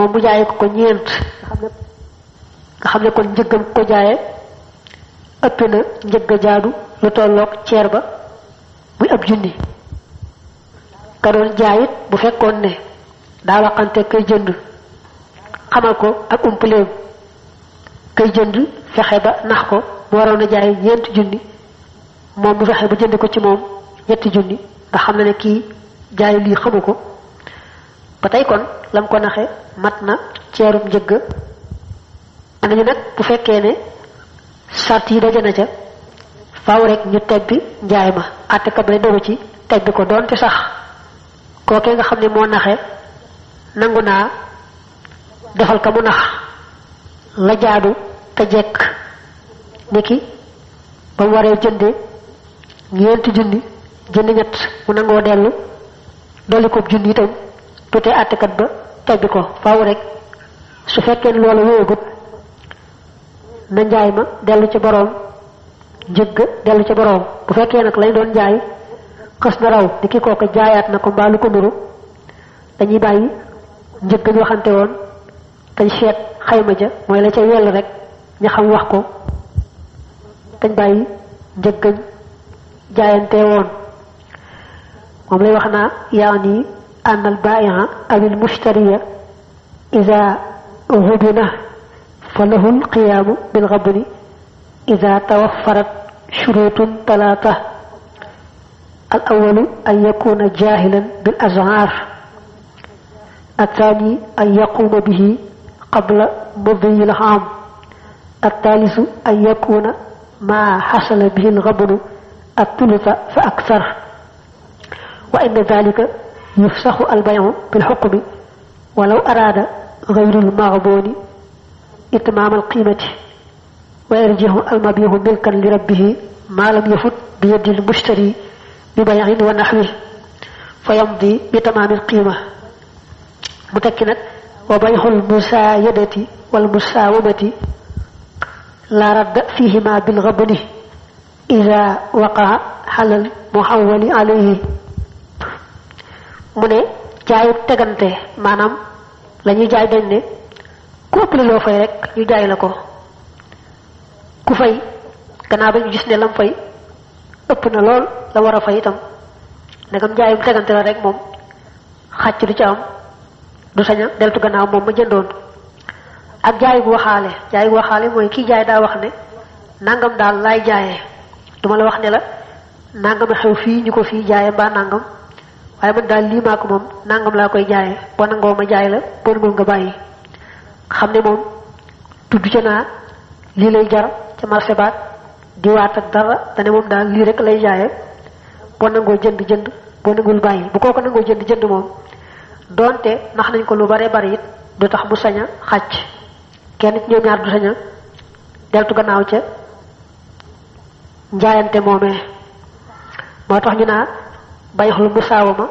moom mu jaayee ko ñeent nga xam ne kon njëggam ko jaayee ëpp na njëgg jaadu lu tolloog ceer ba muy ab junni. ka doon jaayit bu fekkoon ne daa waxante kay jënd xamal ko ak umpaleem kay jënd fexe ba nax ko mu waroon a jaay ñeenti junni moom mu fexe ba jënd ko ci moom ñetti junni nga xam ne kii jaay lii xamu ko ba tey kon lam ko naxe mat na ceerum njëgg. nañu nag bu fekkee ne sart yi daje na ca faaw rek ñu tebbi njaay ma àttekat ba dogu ci tebbi ko doonte sax kookee nga xam ne moo naxe nangu naa defal ka mu nax la jaadu te jekk niki ba mu waree jënde ñeenti junni jënd ñett mu nangoo dellu dolli ko junni itam tutee àttekat ba tebbi ko faaw rek su fekkee ne loolu wéyagut na njaay ma dellu ci boroom njëgg dellu ci boroom. bu fekkee nag lañ doon jaay xës na raw di ki kooka jaayaat na ko mbaa lu ko nuru dañuy bàyyi njëgg ñu waxante woon dañ seet xayma ja mooy la ca yell rek ña xam wax ko dañ bàyyi njëggañ jaayante woon. moom lay wax naa yaani an al baa'i'a aw al mushtariya iza ghubina fa lahu al qiyaamu bil ghabni iza tawaffarat shurutun talaata. al awwalu an yakuna jaahilan bil azhaar. الثاني أن يقوم به قبل مضي العام. الثالث أن يكون ما حصل به الغبن الثلث فأكثر. وإن ذلك يفسخ البيع بالحكم ولو أراد غير المغبون إتمام القيمة ويرجع المبيع ملكا لربه ما لم يفت بيد المشتري ببيع ونحوه فيمضي بتمام القيمة. متكنت وبيع المسايدة والمساومة لا رد فيهما بالغبن إذا وقع على المحول عليه. mu ne jaayu tegante maanaam la ñuy jaay dañ ne ku ëpp loo fay rek ñu jaay la ko ku fay gannaaw ba ñu gis ne lam fay ëpp na lool la war a fay itam ndegam jaayum tegante la rek moom xàcc du ca am du saña deltu gannaaw moom ma jëndoon. ak jaayu waxaale mooy kii jaay daa wax ne nangam daal laay jaayee duma la wax ne la nangam xew fii ñu ko fii jaayee mbaa nangam waaye man daal lii maa ko moom nangam laa koy jaayee boo nangoo ma jaay la boo nangoo nga bàyyi. xam ne moom tudd ca naa lii lay jar ca marché baat di waat ak dara te ne moom daal lii rek lay jaayee boo nangoo jënd boo nangul bàyyi. bu kooku nangoo jënd moom doonte nax nañ ko lu bare bari it du tax mu sañ a xàcc kenn ci ñoom ñaar du sañ a deltu gannaaw ca njaayante moomee. moo tax ñu naa bayxul musaawama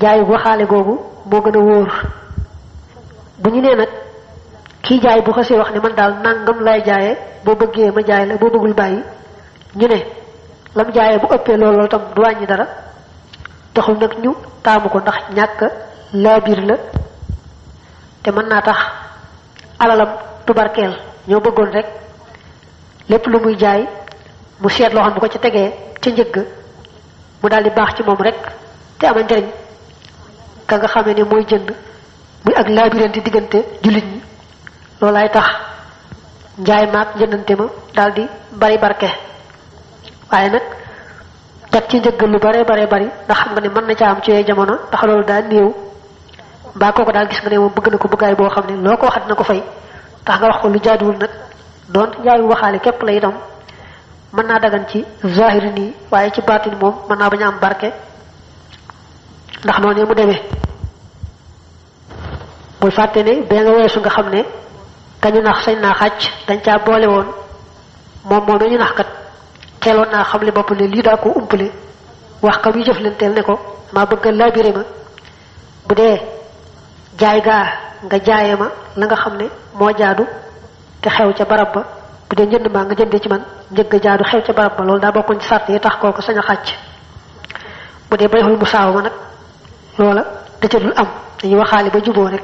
jaayu waxaale googu moo gën a wóor. bu ñu nee nag kii jaay bu xasee wax ne man daal nangam lay jaayee boo bëggee ma jaay la boo bëggul bàyyi ñu ne lam jaayee bu ëppee loolu tam du wàññi dara taxul nag ñu taamu ko ndax ñàkk laabiir la te mën naa tax alalam tubarkeel. ñoo bëggoon rek lépp lu muy jaay mu seet loo xam bu ko ca tegee ca njëgg mu daal di baax ci moom rek te ama njariñ ka nga xamee ne mooy jënd muy ak laabirante diggante jullit ñi loolaay tax njaay maag njëndante ma daal di bari barke. waaye nag teg ci njëgg lu bare bari ndax xam nga ne mën na ca am ci yooyu jamono ndax loolu daa néew mbaa kooku daal gis nga ne moom bëgg na ko bëggaay boo xam ne loo ko waxat na ko fay tax nga wax ko lu jaaduwul nag doon njaayu waxaale képp la itam mën naa dagan ci zahiri nii waaye ci baatin moom mën naa bañ a am barke ndax noonu mu demee. bul fàtte ne bee nga weesu nga xam ne kañu nax sañ naa xàcc dañ caa boole woon moom ñu nax kat teeloon naa xam li bopp ne lii daa ko umpale wax ka muy jëflanteel ne ko maa bëgg laabire ma bu dee jaay gaa nga jaaye ma la nga xam ne moo jaadu te xew ca barab ba bu dee njënd maa nga jënde ci man njëgg jaadu xew ca barab ba loolu daa bokkoon ci sart yi tax kooku sañ a xàcc. bu dee bayxul musaawa ma nag loola da ca dul am dañuy waxaale ba juboo rek